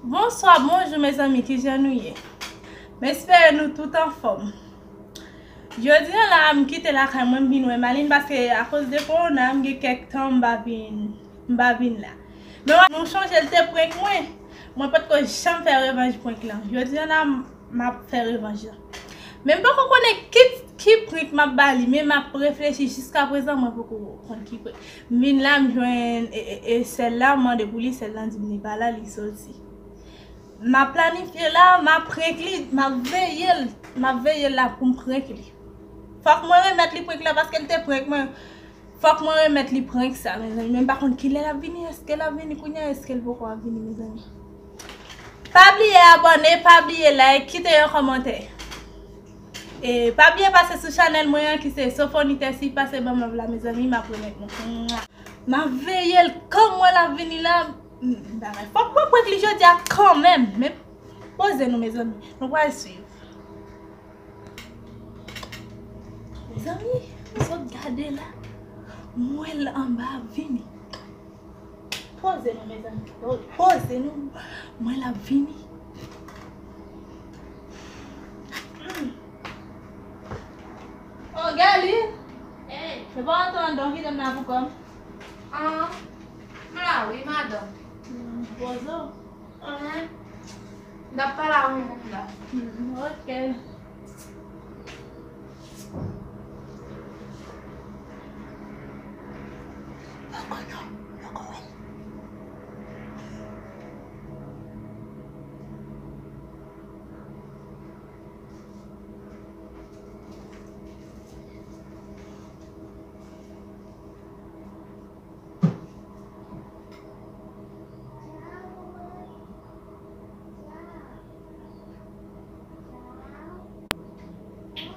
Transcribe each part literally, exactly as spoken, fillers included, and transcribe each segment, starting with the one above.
Bonswa, bonjou mezanmi, kijan nou ye? M espere nou tout anfòm. Jodi a la, m kite lakay mwen, m vin wè Malin, paske akoz de kowona, m gen kèk tan m pa vin, m pa vin la. Men nou chonje l te prank mwen, mwen potko janm fè revanj prank lan. Jodi a la, m ap fè revanj lan. Men m poko konnen ki, ki prank m ap ba li, men m ap reflechi jiskaprezan, mwen poko konn ki prank. M vin la, m jwenn e, e, e sèl la, m mande pou li, sèl la di m li pa la, li soti. M ap planifye la, m ap prank li, m ap veye l, m ap veye l la pou m prank li. Fòk mwen remèt li prank la paske l te prank mwen. Fòk mwen remèt li prank sa, mezanmi. Men m pa konn kilè l ap vini, èske l ap vini kounye a, èske l poko ap vini, mezanmi. Pa bliye abòne, pa bliye like, kite yon kòmantè. E pa bliye pase sou chanèl mwen an ki se Sophonie Tessy, pase ban m love la, mezanmi, m ap remèt nou. M ap veye l, kanmenm l ap vini la. Bagay, fòk mwen prank li jodi a kanmenm. Men poze nou, mezanmi. Nou pral swiv. Mezanmi, m sot gade la. M wè l anba ap vini. Poze nou, mezanmi. Po-, poze nou. M wè l ap vini. Oh, Galine! Hey! Se pa antre anndan, kite m la pou kò m. Ah, m la wi, madanm. Hmm, poze w. Anhan. N ap pale a yon moun la. Hmm, ok. Poko non, poko wè l.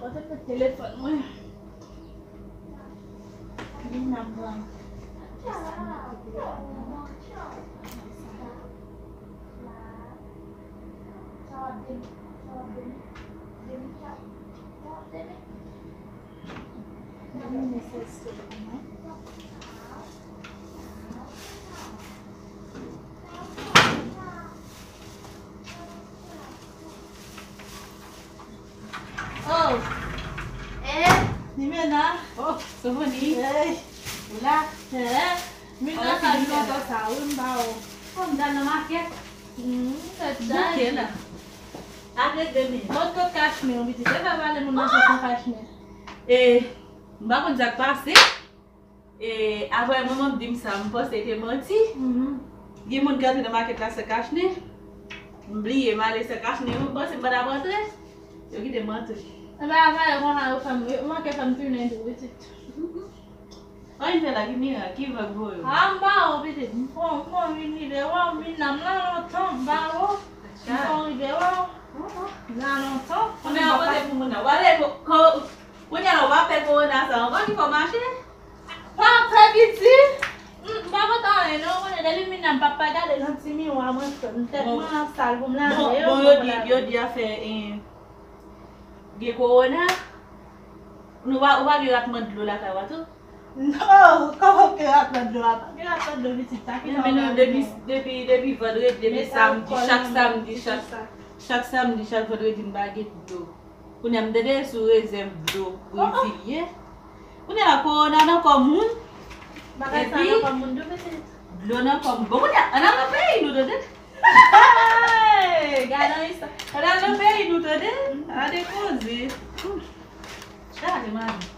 Pote pou telefòn mwen. Vin nan pran. Oh! Eh! Limena! Oh, Sophonie! Hey! Ou la? Eh! Limena, sa di lontan sa, wi, m ba ou. Oh, m t al nan makèt. Hmm, m t al. Bouke la. Apre demen. Mòd kot kachne, ou pitit. E pa pale moun nan san kachne. E, m pa konn sa k pase. E, apre manman m di m sa, m panse te manti. Mhm. Gen moun ki antre nan makèt la san kachne. M bliye, m ale san kachne, m panse m pa t ap antre. Yo kite m antre. E pa, pa, yo konsa, yo fè m, yo manke fè m tounen tou, pitit. Ann fè la, ki mirak, ki vag voye w? A, m ba ou, pitit. M fon, m fon vin rive wè w, m vin nan m la lontan, m ba ou. M fon rive wè w. M la lontan. Konnen an pote pou moun nan. W ale, ko, ko, Kounye a la, w pa pè kowona sa ankò ki fè w mache? Pa pè, pitit. M, m pa kontan anyen non, konnen depi m vin la, m pa, pa gade nan ti miwa mwen, m tèt mwen ap sal pou m lave yo. Bon, yo di, yo di afè, eh, gen kowona. Nou pa, ou pa gen ratman dlo lakay ou a tou? Non, kòman gen ratman dlo a? Pa gen ratman dlo, pitit, sa ki fè w pa gen. Depi, depi, depi vandredi, depi samdi, chak samdi, chak, chak samdi, chak vandredi, m pa gen dlo. Kounye a m tande sou rezèv dlo Brezil ye. Kounye a kowona nan kò moun. Bagay sa nan kò moun tou, pitit. Dlo nan kò moun. Bon, kounye a, ann al nan peyi nou, tande. Hey, gade yon istwa. Ann al nan peyi nou, tande. Gade koze. Chaje mari.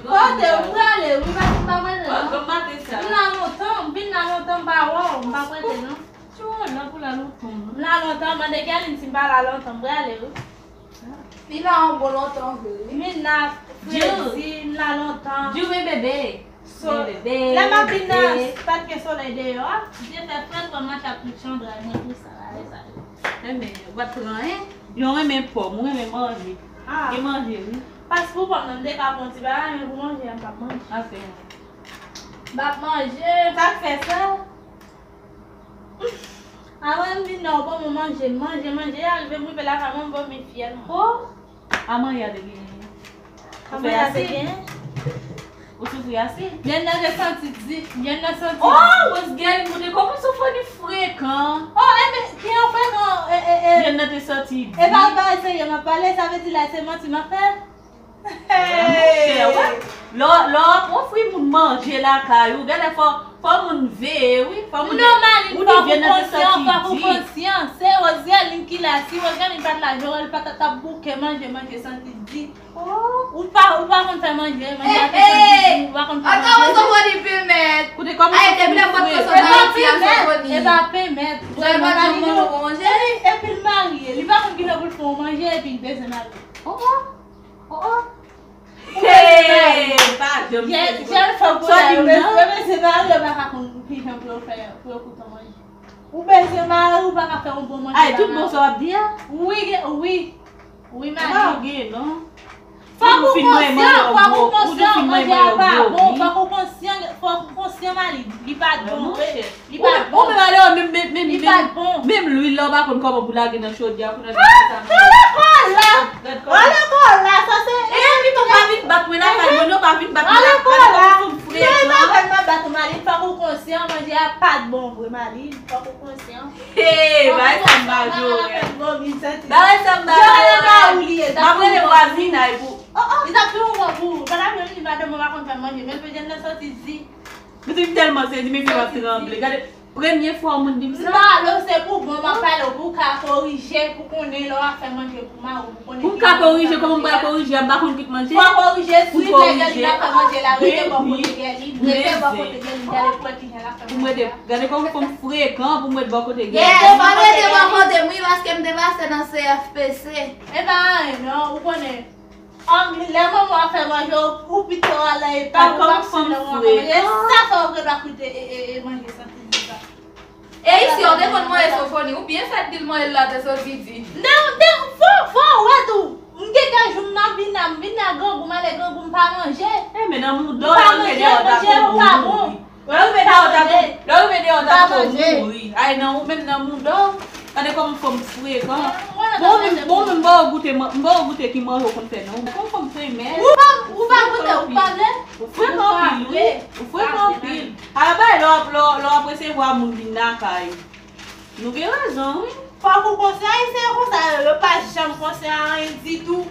Kote ou prale? Wi, pa, pa prete non. M la lontan, m vin la lontan, m pa wè w, m pa prete non. Ti wòl la pou la lontan non. M la lontan, mande Galine si m pa la lontan, m prale wi. Li la yon bon lontan vre wi. M vin la fredi, m la lontan. Djoumen bebe. So, lè m ap vin nan, pa t gen solèy deyò a, byen fè frèt, wè m mache ak tout chanbray mwen konsa la, e sa. Enben, ou pa t pran anyen? Yo renmen pòm, ou renmen manje. Ah. Gen manje, wi. Pas pou pòm nan, m te ka pran ti bagay, men pou manje a, m p ap manje. Afe. M p ap manje. Sa k fè sa? Avan m vin nan, ou ban mwen manje, manje, manje, e arive m rive lakay mwen, m vòmi fyèl mwen. Oh! Amaya te genyen. Amaya te genyen? Ou soufri ase? Jèn nan te santi di, jèn nan santi Oh, Rose Guerline, koute kòman soufri frekan. Oh, e men, ki an frekan, e, e, e. Jèn nan te santi di. E pa bagay serye m ap pale, sa vle di la se manti m ap fè. Monchè, wè. Lè w, lè w ap ofri moun manje lakay ou, genlè fò, fò moun veye, wi. Fò moun Non, Maline, ou fòk ou konsyan, fòk ou konsyan. Se Rose Guerline ki la. Si Rose Guerline pa t la, Joel pa t ap bouke manje, manje santi di. Ou pa, ou pa konn fè manje, manje a te santi di, ou pa konn fè manje. Koute kòman Sofoni fre. E pa pemèt, e pa pemèt. Joel pa t janm mande w manje. Epi, epi l marye, li pa konn kijan pou l fè yon manje, epi l bezwen marye. Oh, oh. Oh, oh. Ou bezwen marye. Hey, pa janm fè ti kòb. Jèn fanm pou la, yo bezwen, yo bezwen marye, yo pa ka konn kijan pou yo fè, pou yo koute yon manje. Ou bezwen marye, ou pa ka fè yon bon manje. Ay, tout bon sa w ap di a? Wi, gen, wi. Wi, Maline. Ou pa gen, non. Fòk ou konsyan, fòk ou konsyan, manje a pa bon, fòk ou konsyan, fòk ou konsyan, Maline. Li pa t bon vre. Li pa t bon. Ou menm ale, menm, menm, menm, menm lwil la, ou pa konn kòman pou lage nan chodyè pou nan. Alekòl la! Alekòl la, sa se. E, piton pa vin bat mwen lakay mwen, non, pa vin bat mwen lakay mwen, fòk ou frekan. Maline, fòk ou konsyan, manje a pa t bon vre, Maline. Fòk ou konsyan. Hey, bagay sa m pa jwe. Bagay sa m pa jwe. M ap rele vwazinay pou. Oh, oh. Li t ap tou bon pou ou. Pandan menm li madanm ou pa konn fè manje, men l pe jèn nan santi di. Pitit m tèlman sezi, men fè m ap tranble. Gade, premye fwa yon moun di m sa. M pale w, se pou bon, m ap pale w pou w ka korije, pou konnen lè w ap fè manje pou mari w, pou konnen ki jan pou w fè manje a. Pou m ka korije, kòman m pral korije a? M pa konn kwit manje. Fò w korije, swiv lè Guerline ap fè manje la, rete bò kote Guerline, rete bò kote Guerline, gade pou w wè ki jan l ap fè manje a. Pou m rete, gade kòman fanm frekan, pou m ret bò kote Guerline. Yes, fò m rete bò kote m, wi, paske m te pase nan C F P C. E pa anyen, non, ou konnen. Ann, lè manman w ap fè manje, ou, ou pito al nan eta, ou ap swiv lè manman w ap fè manje. E sa fè w gen dwa kwit e, e, e, e manje santi di sa. E isi, ou te konn manje Sofoni, ou byen fèt di l manje l la te santi di. Nan, nan, fò, fò w wè tou. M gen kèk jou m nan vin la, m vin la grangou, m ale grangou, m pa manje. E, men nan mouda w, lè w rive deyò, ta tou mouri. Lè w rive deyò, ta tou, lè w rive deyò, ta tou mouri. Ay, nan ou menm nan mouda w. Gade kòman fanm frekan. Bon, ou menm, bon, ou menm, m ba w goute, m ba w goute ki manje w konn fè, non. Kòman fanm frekan, men. Ou pa, ou pa goute, ou pa vle? Ou frekan anpil, wi. Ou frekan anpil. Ala bay lè w ap, lè w, lè w ap resevwa moun vin lakay ou. Nou gen rezon, wi. Fòk ou konsyan, Ayisyen yo konsa, yo, yo pa janm konsyan anyen ditou.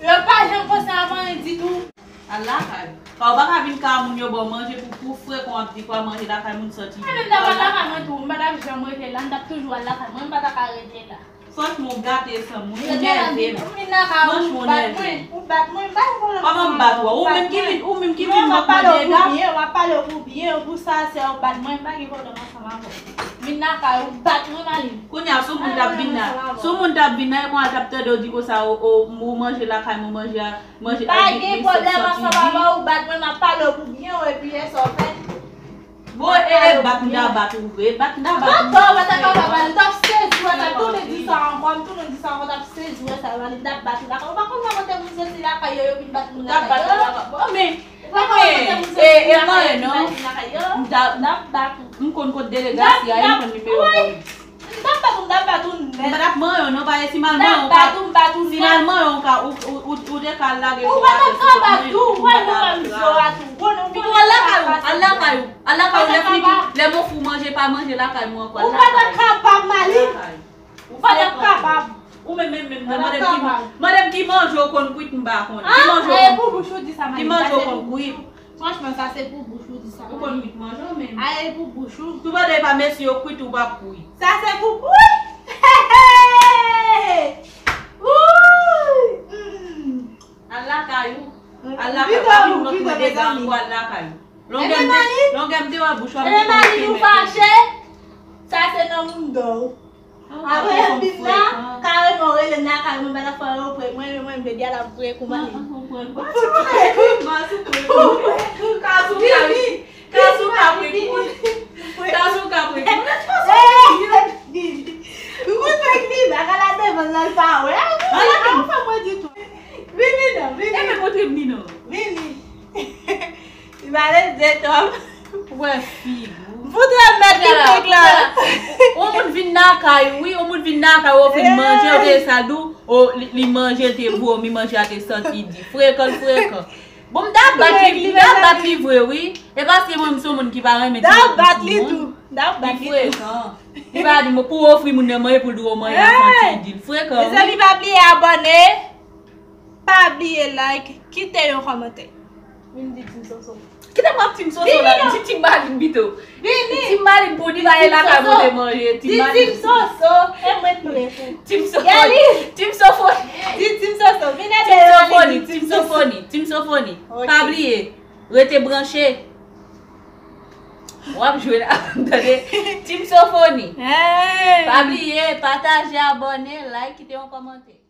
Yo pa janm konsyan anyen ditou. Al lakay ou. Ka ou pa ka vin ka moun yo ba w manje pou, pou frekan w ap di pou al manje lakay moun santi. Mwen menm m t ap al lakay mwen tou, m pa t ap janm rete la, m t ap toujou al lakay mwen, m pa t ap ka rete la. Franchman, ou gate san mwen, ou nève m. Franchman, ou nève m. Ou bat mwen, ou bat mwen, m pa gen pwoblèm. Kòman m bat ou? Ou menm ki vin, ou menm ki vin ban mwen dega. Non, m ap pale w pou byen, m ap pale w pou byen, pou sa, se ou bat mwen, m pa gen pwoblèm ansanm avè w. Vin lakay ou, bat mwen, Maline. Kounye a, si yon moun t ap vin la, si yon moun t ap vin la, e konsa l t ap tande w di konsa, o, o, ou manje lakay mwen, manje a. Manje pa gen pwoblèm ansanm avè w, ou bat mwen, m ap pale w pou byen, epi e sa w fè. Bon, e, e bat m ta bat ou vre, bat m ta bat ou vre. Ou pa t ap kapab, ou t ap sezi wè sa, tounen di sa ankò, m tounen di sa ankò, t ap sezi wè sa, m t ap bat ou lakay. Ou pa konn nan kote moun soti lakay yo, yo vin bat moun lakay yo. Bon, men, ou pa konn nan kote moun soti lakay yo, yo vin bat moun lakay yo. M ta, m t ap bat ou. M konn kot delegasyon, m konn nimewo kò li. M t ap bat ou, m t ap bat ou nèt. M pa t ap manyen w non, paske si m al manyen w, m t ap bat ou, m t ap bat ou nèt. Si m al manyen w, ou ka, ou, ou, ou, ou te ka lage zo atè sou kont mwen, ou pa t ap trap. Pito al lakay ou, al lakay ou, al lakay ou, lè fini, lè m ofri w manje, pa manje lakay mwen ankò, al lakay ou. Ou pa t ap kapab, Maline. Ou pa t ap kapab. Ou menm, menm, menm, mande m ki man-, mande m ki manje w konn kwit, m pa konnen. Ki manje w konn kwit? Ki manje w konn kwit? Franchman, sa se pou bouch ou di sa. Ou konn kwit manje w menm. Aye pou bouch ou. Toupadan e pa mesye yo kwit ou p ap kwit. Sa se pou, wi! Wouy! Mm. Al lakay ou. Al lakay ou. Pa vin mande dega ankò, al lakay ou. Longè m te, longè m te wè bouch ou ap. Ebyen, Maline, ou fache? Sa se nan mouda w. Apre yo fin la, kareman w rele m lakay mwen, m pa t ap fè anyen, ou pran mwen, men mwen, m te di al ap pran kouman li. Ou pran kouman, ou pran kouman. Kazou ka pran kouman. Kazou ka pran kouman. Kazou ka pran kouman. Ou pran kouman, bagay la devan nan l pa wè. Ala ka ou fè mwen di tou. Vini non, vini. E men montre m li non. Vini. Li pale de twòp. Ou wè figi w. Foutre mèt li fèk la. Yon moun vin lakay ou, wi, yon moun vin lakay ou, ofri l manje, ou te sa di w, o, li, li manje, l te vomi, manje a te santi di. Frekan, frekan. Bon, m ta bat li, m ta bat li vre, wi. E paske mwen, m se yon moun ki pa renmen ti moun. M ta bat li tou. M ta bat li tou. Li frekan. Li pa di, mwen, pou ofri moun nan manje, pou l di w manje a santi di l frekan, wi. Mezanmi, pa bliye abòne. Pa bliye like, kite yon kòmantè. Vin di Team Soso. Kite m ap Team Soso la, di Team Maline pito. Vini. Team Maline pou li pa ye lakay pote manje. Di Team Soso, e mwen k pou reponn. Team Sofoni. Team Sofoni. Di Team Soso, vin ede yo. Team Sofoni, Team Sofoni, Team Sofoni. Pa bliye, rete branche. W ap jwe la, tande. Team Sofoni. Pa bliye, pataje, abòne, like, kite yon kòmantè.